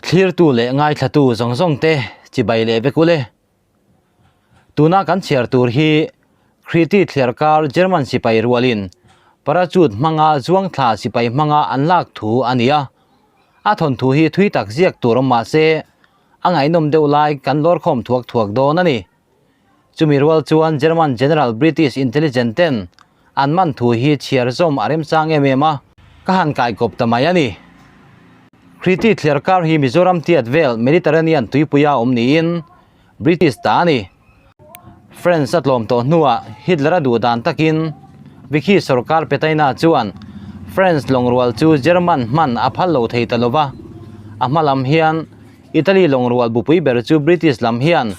Thlirtu leh ngaithlatu zawng zawng te chibai leh vek ule. Tuna kan chhiar tur hi Kriti thliarkar German sipai rualin parachute hmanga zuangthla sipai hmanga an lak thu a ni a. A thawnthu hi thui tak ziak tur awm mah se a ngaihnawm deuh lai kan lawrkhawm thuak thuak dawn a ni. Chumi rual chuan German General British Intelligent ten an man thu hi chhiar zawm a remchang em em a, ka han kaikawp ta mai a ni. Kriti thliarkar hi Mizoram tiat vel Mediterranean tuipuia awm niin British ta a ni. France a tlawm tawh hnuah Hitler a duh dan takin Vichy sorkar Petaina chuan France lawngrual chu German hman a phal lo thei ta lova, a hma lam hian Italy lawngrual bupui ber chu British lam hian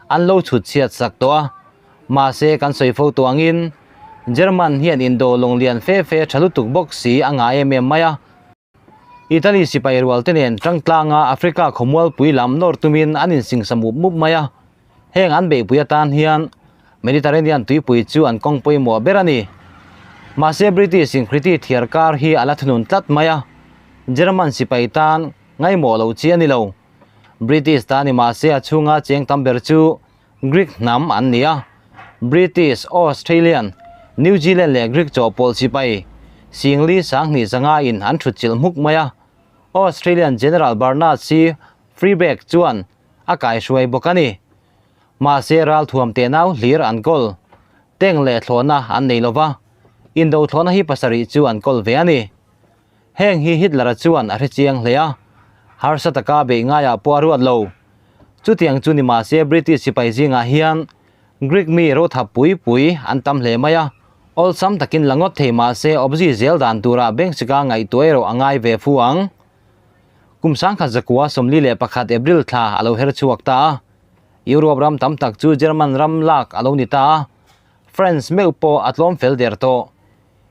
an lo chhut chhiat sak tawh a, mahse kan sawi fo tawh angin German hian indo lawng lian fe fe tha lutuk bawk si a ngah em em mai a. Italy sipai rual te nen tangtlanga Africa khawmualpui lam nawr tumin an insingsa mup mup mai a, heng an beihpui atan hian Mediterranean tuipui chu an kawng pawimawh ber a ni. Mahse British in Kriti thiar kar hi a la thunun tlat mai a, German sipai tan ngaimawh loh chi a ni lo. British ta ni mahse a chhunga cheng tam ber chu Greek hnam an ni a. British, Australian, New Zealand leh Greek chawhpawlh sipai Singli 2000 zanga in an thut chilh hmuk mai a. Australian General Bernard C. Freeback chuan a kaihruai bawk a ni. Mahse ralthuam tenau hlir an kawl. Tank leh thlawhna an nei lova. Indo thlawhna hi pasarih chu an kawl ve a ni. Heng hi Hitler-a chuan a hre chiang hle a, harsa taka beih ngaiah pawh a ruat lo. Chutiang chu ni mahse British sipai zingah hian Greek mi rothap pui pui an tam hle mai a, awlsam takin la ngawt thei mahse awpzi zel dan turah Bengsika ngaihtuah erawh a ngai ve fu ang. Kum 1941 April thla a lo her chhuak ta a, Europe ram tam tak chu German ram lak a lo ni ta a, France meuh pawh a tlawm fel der tawh.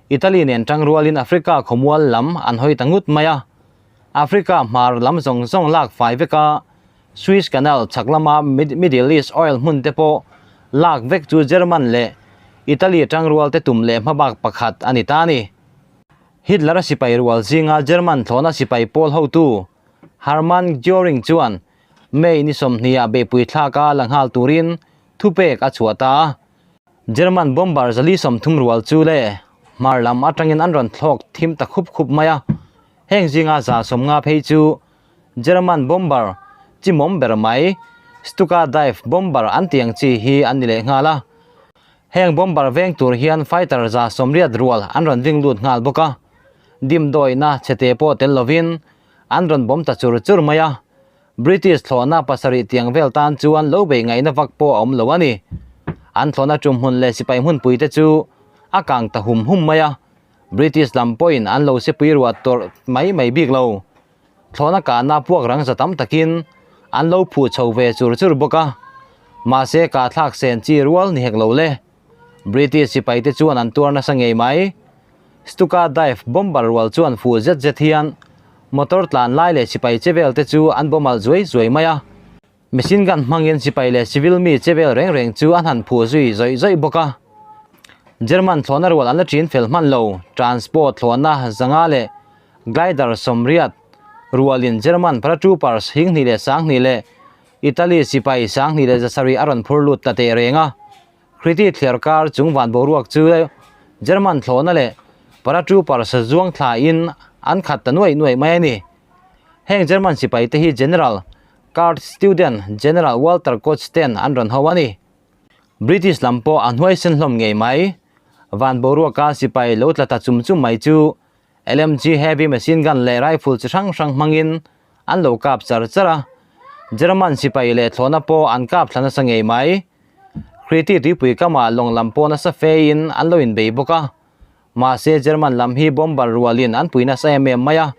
Italy nen tang rualin Africa khawmual lam an hawi ta ngut mai a. Africa hmar lam zawng zawng lak fai vek a, Suez Canal chhak lama Middle East oil hmun te pawh lak vek chu German leh Italy tang rual te tum leh hmabak pakhat a ni ta a ni. Hitler-a sipai rual zinga German thlawhna sipai pawl hotu Hermann Göring chuan May ni 20 ah beihpui thlaka la nghal turin thupek a chhuah ta a. German bomber 430 rual chu le hmar lam atangin an rawn thlawk thim ta khup khup mai a, heng zinga 150 phei chu German bomber chimawm ber mai Stuka dive bomber an tih ang chi hi an ni leh nghal a. Heng bomber veng tur hian fighter 180 rual an rawn ving lut nghal bawk a, dimdawihna chhete pawh tel lovin an rawn bawm ta chur chur mai a. British thlawhna pasarih tiang vel tan chuan lo beih ngaihna vak pawh a awm lo a ni. An thlawhna tum hmun leh sipai hmunpui te chu a kang ta hum hum mai a, British lam pawhin an lo sipui ruah tawrh mai mai bik lo. Thlawhna kahna puak rang za tam takin an lo phuh chho ve chur chur bawk a, mahse kahthlak sen chi rual ni hek lo le. British sipai te chuan an tuar nasa ngei mai. Stuka dive bomber rual chuan fuh zet zet hian motor tlan lai leh sipai che vel te chu an bawm alh zuai zuai mai a. Machine gun hmangin sipai leh civil mi che vel reng reng chu an han phuh zui zawih zawih bawk a. German thlawhna rual an la ṭin fel hman lo, transport thlawhna 500 leh glider 80 rualin German paratroopers 20 leh 2000 leh Italy sipai 2700 a rawn phur lut ta teh reng a. Kriti thliar kar chung van boruak chu German thlawhna leh paratroopers zuang thla in an khat ta nuaih nuaih mai a ni. Heng German sipai te hi General Kurt Student, General Walter Koch ten an rawn ho a ni. British lam pawh a hnuai sen hlawm ngei mai. Van boruaka sipai lo tla ta chum chum mai chu LMG heavy machine gun leh rifle chi hrang hrang hmangin an lo kap char char a. German sipai leh thlawhna pawh an kap thla nasa ngei mai. Kriti tuipui kamah lawng lam pawh nasa fein an lo inbei bawk a, mahse German lam hi bomber rualin an pui nasa em em mai a.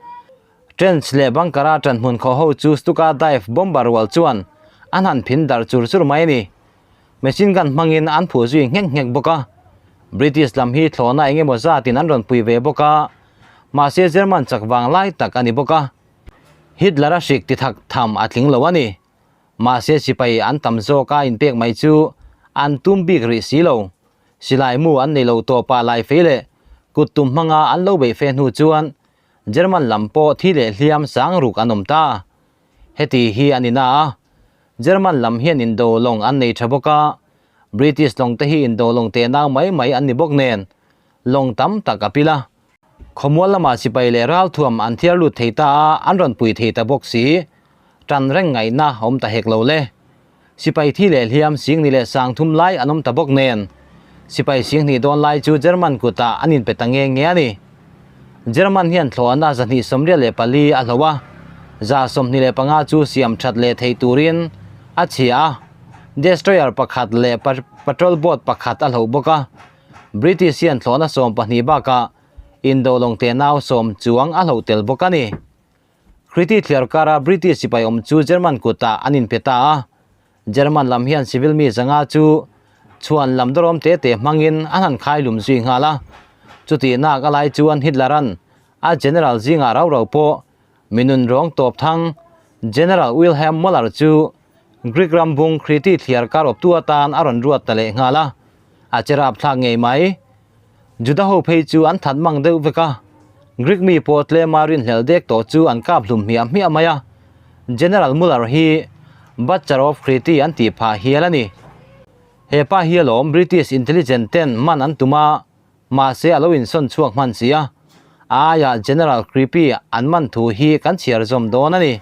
Trench leh bunker-a ṭanhmun khaw ho chu Stuka dive bomber rual chuan an han phin darh chur chur mai a ni. Machine gun hmangin an phuh zui nghek nghek bawk a. British lam hi thlawhna eng emaw zatin an rawn pui ve bawk a, mahse German chak vang lai tak a ni bawk a. Hitler-a hrik ti thak tham a tling lo a ni. Mahse sipai an tam zawk a inpek mai chu an tum bik rih si lo. Silai mu an nei lo tawp a lai fei leh kut tum hmanga an lo beih fe hnu chuan German lam pawh thi leh hliam sang ruk an awm ta. Heti hi a ni na a, German lam hian indo lawng an nei tha bawk a, British lawng te hi indo lawng tenau mai mai an ni bawk nen, lawng tam tak a pil a. Khawmual lamah sipai leh ralthuam an thiar lut thei ta a, an rawn pui thei ta bawk si. Tan reng ngaihna awm ta hek lo le. Sipai thi leh hliam singni leh sangthum lai an awm ta bawk nen, sipai singhnih dawn lai chu German kutah an inpe ta nge nge a ni. German hian thlawhna 224 a hloh a, 125 chu siam that leh theih turin a chhia a, destroyer pakhat leh patrol boat pakhat a hloh bawk a. British hian thlawhna 12 bakah indo lawng tenau sawm chuang a hloh tel bawk a ni. Kriti thliar kara British sipai awm chu German kutah an inpe ta a. German lam hian civil mi zanga chu chhuan lam dawrawm te te hmangin an han khai lum zui nghal a. Chutih nak a lai chuan Hitler-a'n a general zingah rau rau pawh mi nun rawng tawp thang General Wilhelm Muller chu Greek ram bung Kriti thliar kar awptu atan a rawn ruat ta leh nghal a, a che rapthlak ngei mai. Juda ho phei chu an that mang deuh vek a, Greek mi pawh tlema rinhlelh dek tawh chu an kap hlum hmiah hmiah mai a, General Muller hi Butcher of Kriti an tih phah hial a ni. He pa hi alawm British intelligent ten man an tum a, mahse a lo insawn chhuak hman si a, a aiah General Creepy an man thu hi kan chhiar zawm dawn a ni.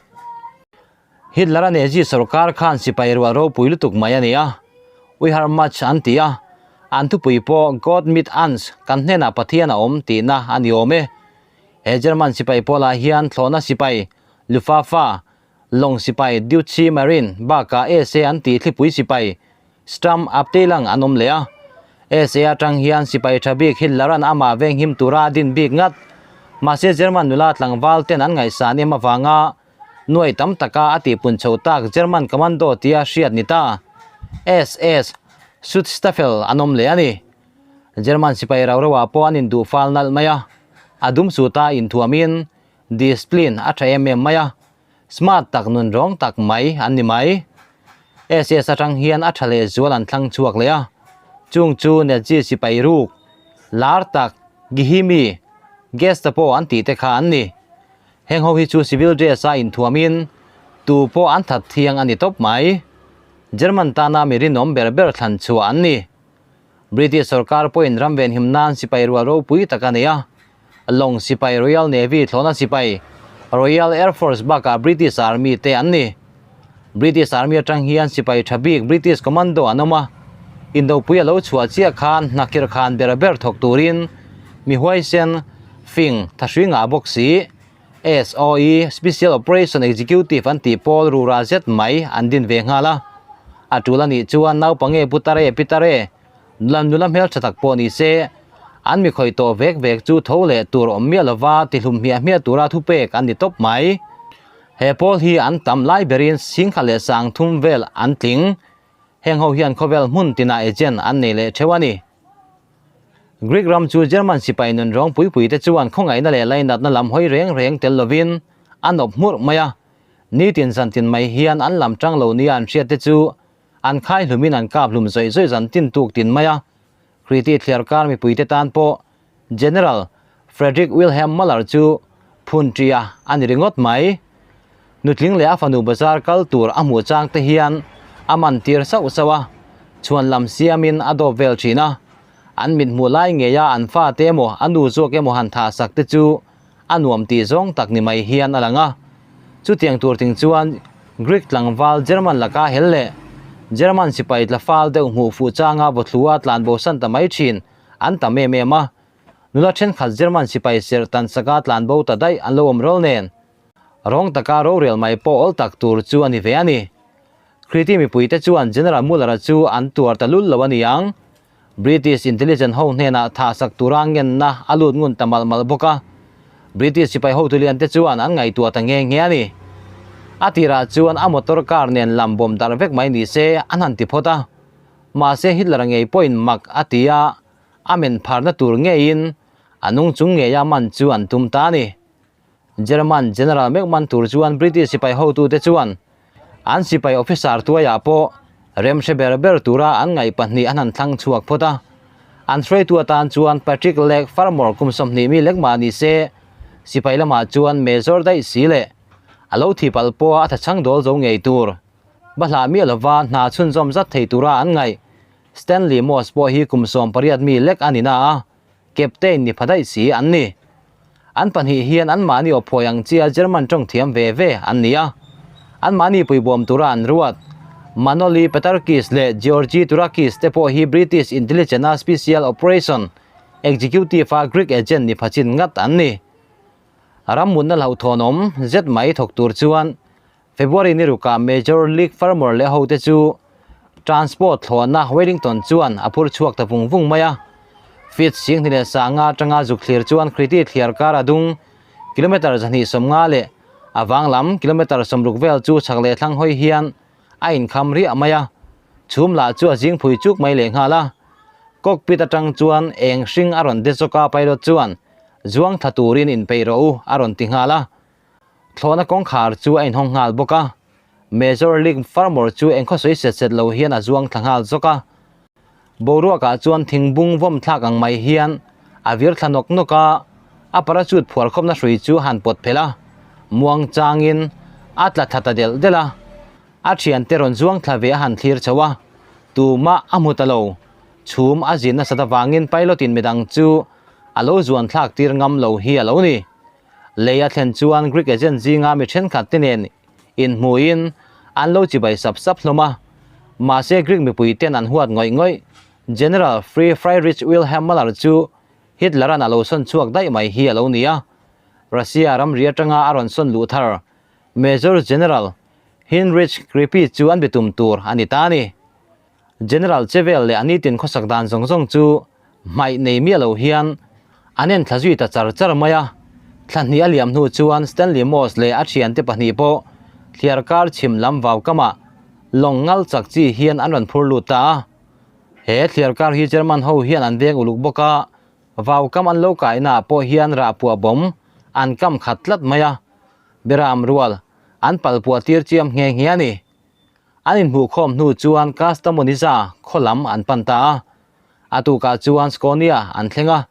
Hitler-a Nazi sorkar khan sipai rual ropui lutuk mai a ni a, Wehrmacht an ti a, an thupui pawh God mit uns, kan hnenah Pathian a awm tihna a ni awm e. He German sipai pawlah hian thlawhna sipai, Luftwaffe, lawng sipai, Deutsche Marine, bakah SA an tih thlipui sipai, Sturm Abteilung an awm leh a. SA atang hian sipai tha bik Hitler-a'n amah venghim tura a din bik ngat. Mahse German nula tlangval ten an ngaihsan em avanga Nuai tam taka a tihpun chho tak German Commando tia hriat ni ta. SS Schutzstaffel an awm leh a ni. German sipai rau rauah pawh an induh fal nalh mai a, a dum suta inthuamin discipline a tha em em mai a, smart tak nun rawng tak mai an ni mai. SS atang hian a tha leh zual an thlang chhuak leh a, chung chu Nazi sipai ruk lar tak Gihimi Gestapo an tih te kha an ni. Heng ho hi chu civil dress a inthuamin tu pawh an that thiang a ni tawp mai. German tana mi rinawm ber ber thlan chhuah an ni. British sorkar pawhin ram venhim nan sipai rual ropui tak a nei a. Lawng sipai Royal Navy thlawhna sipai Royal Air Force bakah British Army te an ni. British Army atang hian sipai tha bik British Commando an awm a. Indopui a lo chhuah chiah khan hnakhir khan ber ber thawk turin mi huaisen fing thahrui ngah bawk si. SOE, Special Operation Executive an tih pawl rura zet mai an din ve nghal a. A tul a nih chuan naupange putare pitare nula nula hmeltha tak pawh ni se an mi khawih tawh vek vek chu tho leh tur awm miah lova tihlum hmiah hmiah tura thupek an ni tawp mai. He pawl hi an tam lai berin singkhat leh sangthum vel an tling. Heng ho hian khawvel hmun tinah agent an nei leh theuh a ni. Greek ram chu German sipai nun rawng pui pui te chuan khawngaihna leh lainatna lam hawi reng reng tel lovin an awp hmurh mai a. Nitin zantin mai hian an lam tang lo nia an hriat te chu an khai hlumin an kap hlum zawih zawih zantin tuk tin mai a. Kriti thliar kar mipui te tan pawh General Frederick Wilhelm Muller chu phun ṭia a ni ringawt mai. Nutling leh a fanu bazar kal tur a hmuh chang te hian a man tir sauh sauh a, chhuan lam siamin a dawp vel thin a. An mit hmuh lai ngeia an fate emaw a nu zawk emaw han thah sak te chu a nuam tih zawng tak ni mai hian a lang a. Chutiang tur ting chuan Greek tlangval German laka hel leh German sipai tla fal deuh hmuh fuh changa vawthlua tlanbosan ta mai thin an tam em em a. Nula thenkhat German sipai serh tan saka tlanbo ta daih an lo awm rual nen, rawng taka rorel mai pawh awl tak tur chu a ni ve a ni. Kriti mipuite chuan General Muller-a chu an tuar ta lul lo a ni ang. British intelligence ho hnenah thah sak tura ngenna a lut ngun ta malh malh bawk a. British sipai hotu lian te chuan an ngaihtuah ta nghe nghe a ni. A tirah chuan a motor car nen lam bawm darh vek mai ni se an han ti phawt a. Mahse Hitler-a ngei pawhin mak a ti a, a men pharna tur ngeiin a nung chung ngeia man chu an tum ta a ni. German General meuh man tur chuan British sipai hotute chuan an sipai officer tuaiah pawh remhre ber ber tura an ngaih pahnih an han thlang chhuak phawt a. An hruaitu atan chuan Patrick Lake Fermor kum 20 mi lek mah ni se, sipai lamah chuan Major daih si leh. A lo thi palh pawha a thachhang dawl zo ngei tur. Bahlah miah lova hna chhunzawm zat thei tura an ngaih. Stanley Moss pawh hi kum 18 mi lek a ni na a, Captain ni pha daih si an ni. An pahnih hian anmahni aw phawi ang chia German tawng thiam ve ve an ni a. Anmahni puibawm tura an ruat. Manoli Petarkis leh Georgi Turakis te pawh hi British Intelligence-a Special Operation Executive-a Greek agent ni pha chin ngat an ni. Ram mutna hlauhthawnawm zet mai thawk tur chuan February ni rukah Major League Farmer leh hote chu Transport thlawhna Wellington chuan a phur chhuak ta vung vung mai a. Feet 20 leh sanga atanga zuk thlir chuan Kriti thliar kar a dung kilometre 250 leh a vang lam kilometre 60 vel chu chhak leh thlang hawi hian a inkham riah mai a. Chhum lah chu a zing phui chuk mai lehnghal a. Cockpit atang chuan eng hring a rawn de zawk a pilot chuan zuang thla turin inpeih rawh u a rawn ti nghal a. Thlawhna kawngkhar chu a inhawng nghal bawk a, Major League Farmer chu eng khawsawi set set lo hian a zuang thla nghal zawk a. Boruakah chuan thingbung vawm thlak ang mai hian a vir thla nawk nawk a, a parachute phuar khawpna hrui chu han pawt phelh a, muang changin a tla thla ta delh delh a. A thiante rawn zuang thla ve a han thlir chho a, tumah a hmu ta lo. Chhum a zin nasat avangin pilot in midang chu a lo zuan thlak tir ngam lo hi a lo ni. Lei a thlen chuan Greek agent zinga mi thenkhat te nen inhmuhin an lo chibai sap sap hlawm a. Mahse Greek mipui ten an huat ngawih ngawih. General Free Friedrich Wilhelm Muller chu Hitler-a'n a lo sawn chhuak daih mai hi a lo ni a. Russia ramri atanga a rawn sawn luh thar Major General Heinrich Kripi chu an bitum tur a ni ta a ni. General Chevel leh a nitin khawsak dan zawng zawng chu hmaih nei miah lo hian an en thla zui ta char char mai a. Thla hnih a liam hnu chuan Stanley Moss leh a thiante pahnih pawh thliar kar chhim lam vau kamah lawng ngal chak chi hian an rawn phur lut ta a. He thliar kar hi German ho hian an veng uluk bawk a, vau kam an lo kaihnaah pawh hian rah puah bawm an kam khat tlat mai a, Beram rual an pal puah tir chiam nghe nghe a ni. An inhmuhkhawm hnu chuan Kastamoniza khaw lam an pan ta a. A tukah chuan Skonia an thleng a.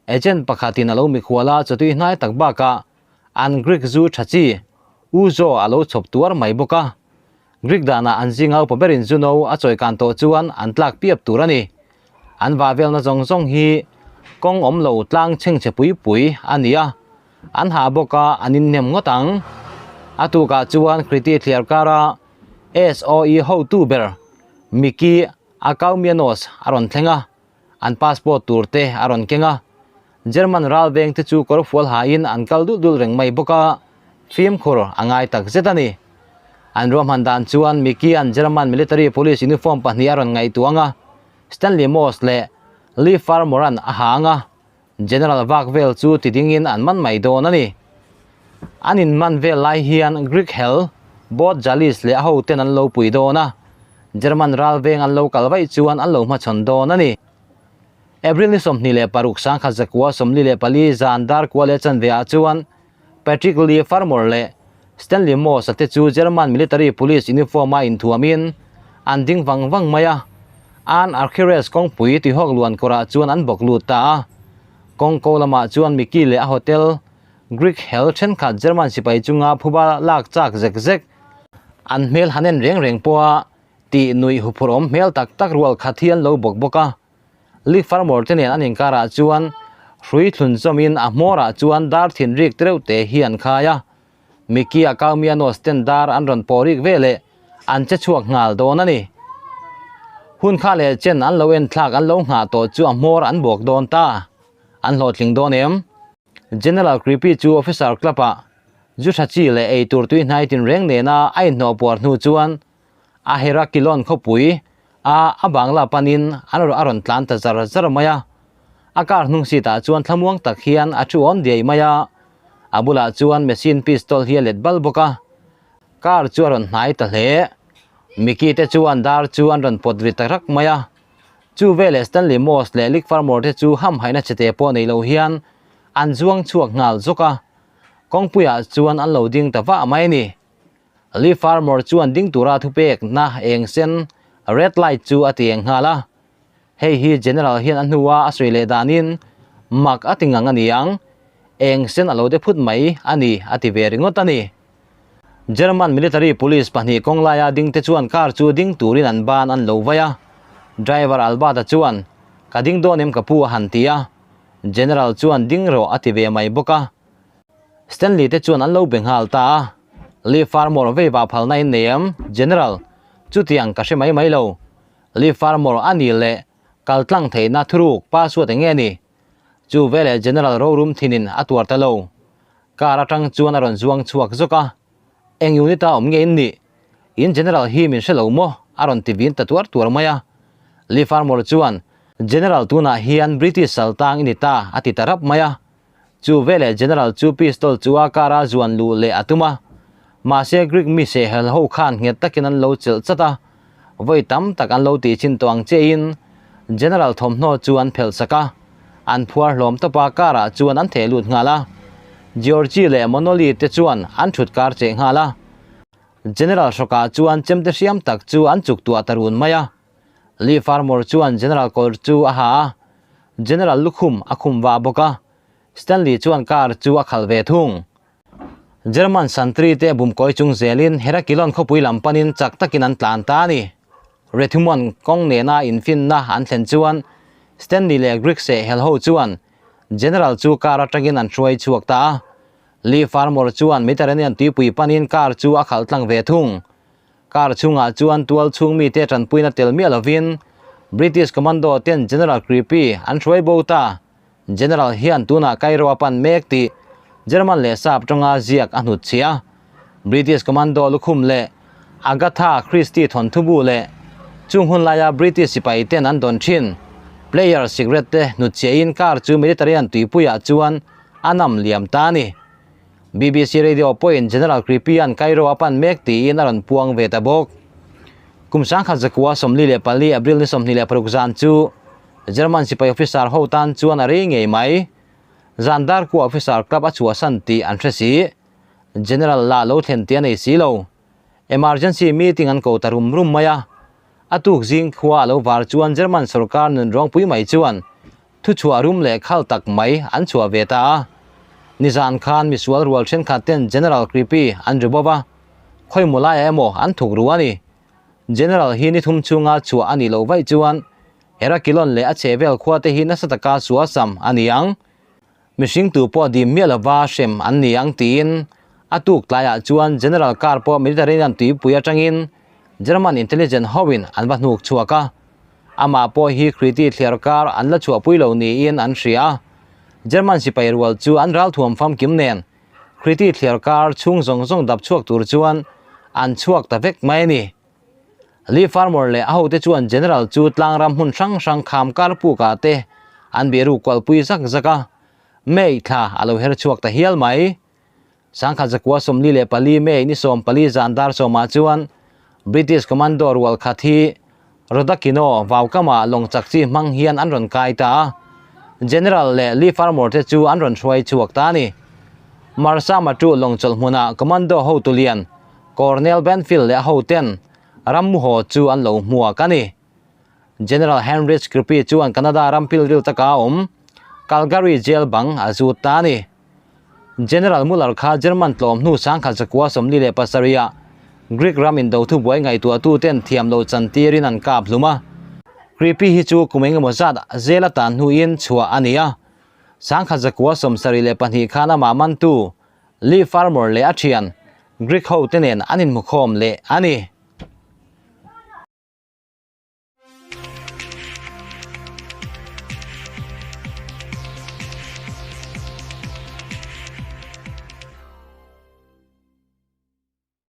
Agent pakhatin a lo mikhual a, chawtui hnai tak bakah an Greek zu tha chi Ouzo a lo chhawp tuar mai bawk a. Greek danah an zinga upa berin zu no a chawikan tawh chuan an tlak piap tur a ni. An vah velna zawng zawng hi kawng awm lo tlang chhengchhe pui pui a ni a. An hah bawk a, an inhnem ngawt ang. A tukah chuan Kriti thliar kara SOE hotu ber Miki Akaumianos a rawn thleng a, an passport tur te a rawn keng a. German ral veng te chu kawr fual hain an kal dul dul reng mai bawk a, fimkhur a ngai tak zet a ni. An ruahman dan chuan Miki-a'n German military police uniform pahnih a rawn ngaihtuah ang a, Stanley Moss leh Lee Farmer-a'n a ha ang a, General vak vel chu ti dingin an man mai dawn a ni. An inman vel lai hian Greek hel, Bot Jalis leh a hoten an lo pui dawn a, German ral veng an lo kal vaih chuan an lo hmachhawn dawn a ni. April ni 26 1944 zan dar kua leh chanve ah chuan Patrick Lee Farmer leh Stanley Moss-a te chu German military police uniform-a inthuamin an ding vang vang mai a. An Archires kawngpui tuihawk luan kawrah chuan an bawk lut ta a. Kawngko lamah chuan Mickey leh a hotel Greek hel thenkhat German sipai chunga phuba lak chak zek zek an hmel han en reng reng pawha tih nuih huphurhawm hmel tak tak rual khat hi an lo bawk bawk a. Lee Farmer te nen an inkarah chuan hrui thlun zawmin a hmawrah chuan dar thin rik tereuh te hi an khai a. Mickey a Kaumianos ten dar an rawn pawh rik ve leh an che chhuak nghal dawn a ni. Hun kha leh chen an lo en thlak an lo nghah tawh chu a hmawr an buak dawn ta. An hlawhtling dawn em? General Creepy chu Officer Club ah zu tha chi leh ei tur tui hnai tinreng nena a inhnawh puar hnu chuan a Herakilon khawpui a a bangla panin an a rawn tlan ta zar zar mai a. A car hnung seat ah chuan thlamuang tak hian a thu awm diai mai a, a bulah chuan machine pistol hi a let bal bawk a. Car chu a rawn hnai ta hle. Mickey te chuan dar chu an rawn pawt ri ta rak mai a. Chu veleh Stanley Moss leh Lick Farmore te chu hamhaihna chete pawh nei lo hian an zuang chhuak nghal zawk a. Kawngpuiah chuan an lo ding ta vah mai a ni. Lee Farmer chuan ding tura thupekna eng sen, red light, chu a ti eng nghal a. Hei hi General hian a hnua a sawi leh danin mak a ti ngang a ni ang, eng sen a lo de phut mai a ni a ti ve ringawt a ni. German military police pahnih kawng laia ding te chuan car chu ding turin an ban an lo vai a. Driver Albert-a chuan, Ka ding dawn em ka pu a han ti a. General chuan ding rawh a ti ve mai bawk a. Stanley te chuan an lo be nghal ta a. Lee Farmore vei vah phalna in nei em? General, Chutiang ka hre mai mai lo. Lee Farmore a ni leh kal tlang theihna thuruk password eng nge ni? Chu veleh General rorum thinin a tuar ta lo. Car atang chuan a rawn zuang chhuak zawk a, Eng unit a awm nge in nih? In General hi min hre lo maw? a rawn ti vin ta tuar tuar mai a. Lee Farmore chuan, General tunah hian British saltang i ni ta a ti ta rap mai a. Chu veleh General chu pistol chu a car a zuan luh leh a tum a. Mahse Greek mi sehhel ho khan nghet takin an lo chelh chat a. Vawi tam tak an lo tih chin tawh ang chiahin General thawmhnaw chu an phelh sak a. An phuar hlawm tawp a car ah chuan an theh lut nghal a. Georgie leh Manoli te chuan an thut kar cheh nghal a. General hrawkah chuan chemte hriam tak chu an chuk tuah ta run mai a. Lee Farmore chuan General kawr chu a ha a, General lukhum a khum vah bawk a, Stanley chuan car chu a khalh ve thung. German santri te bumkawi chung zelin Herakilon khawpui lam panin chak takin an tlan ta a ni. Rethymon kawng nena infinna an thlen chuan Stanley leh Greek seh hel ho chuan General chu car atangin an hruai chhuak ta a. Lee Farmore chuan Mediterranean tuipui panin car chu a khalh tlang ve thung. Car chhungah chuan tual chhung mite tanpuina tel miah lovin British Commando ten General Creepy an hruai bo ta. General hian tunah Cairo a pan mek tih German leh Sap tawnga ziak a hnut chhiah a. British Commando lukhum leh Agatha Christie thawnthu bu leh chung hun laia British sipai ten an dawn thin Player cigarette te hnut chhiahin car chu Mediterranean tuipuiah chuan a nam liam ta a ni. BBC Radio pawhin General Creepy-a'n Cairo a pan mek tiin a rawn puang ve ta bawk. Kum sangkhat zakua 44 April ni 26 zan chu German sipai officer ho tan chuan a rei ngei mai. Zan darkua officer club a chhuahsan tih an hre si. General lah lo thlen tih a nei si lo. Emergency meeting an ko ta rum rum mai a. A tuk zing khua a lo var chuan German sorkar nun rawngpui mai chuan Thuchhuah rum leh khal tak mai an chhuah ve ta a. Nizan khan misual rual thenkhat ten General Creepy an ri bawp a, khawimaw laiah emaw an thuk ru a ni. General hi ni thum chhunga chhuah a nih loh vaih chuan Herakilon leh a chhehvel khua te hi nasa taka sualsam a ni ang. Mihring tu pawh dim miah lova hrem an ni ang tiin a tuk tlaiah chuan General car pawh Mediterranean tuipui atangin German intelligence hoin an va hnuk chhuak a. Amah pawh hi Kriti thliar kar an la chhuahpui lo niin an hria a. German sipai rual chu an ralthuam famkim nen Kriti thliar kar chhung zawng zawng dap chhuak tur chuan an chhuak ta vek mai a ni. Lee Farmore leh a hote chuan General chu tlangram hmun hrang hrang kham kar pukah te an biru kualpui zak zak a, May thla a lo her chhuak ta hial mai. Sangkhat zakua 44 May ni 14 zan dar sawmah chuan British Commando rual khat hi Rodakino vaukama lawng chak chi hmang hian an rawn kai ta a, General leh Lee Farmore te chu an rawn hruai chhuak ta a ni. Marsa Matru lawng chawlh hmunah Commando hotu lian Colonel Banfield leh a hoten rammuhaw chu an lo hmuak a ni. General Heinrich Kruppe chuan Canada ram pilril taka a awm Calgary jail bang a zut ta a ni. General Muller kha German tlawm hnu sangkhat zakua 47 ah Greek ram indo thubuai ngaihtuahtu ten thiam lo chantirin an kap hlum a. Kruppe hi chu kum engemaw zat zel a tan hnuin chhuah a ni a. Sangkhat zakua 72 khan amah mantu Lee Farmore leh a thian Greek ho te nen an inhmukhawm leh a ni.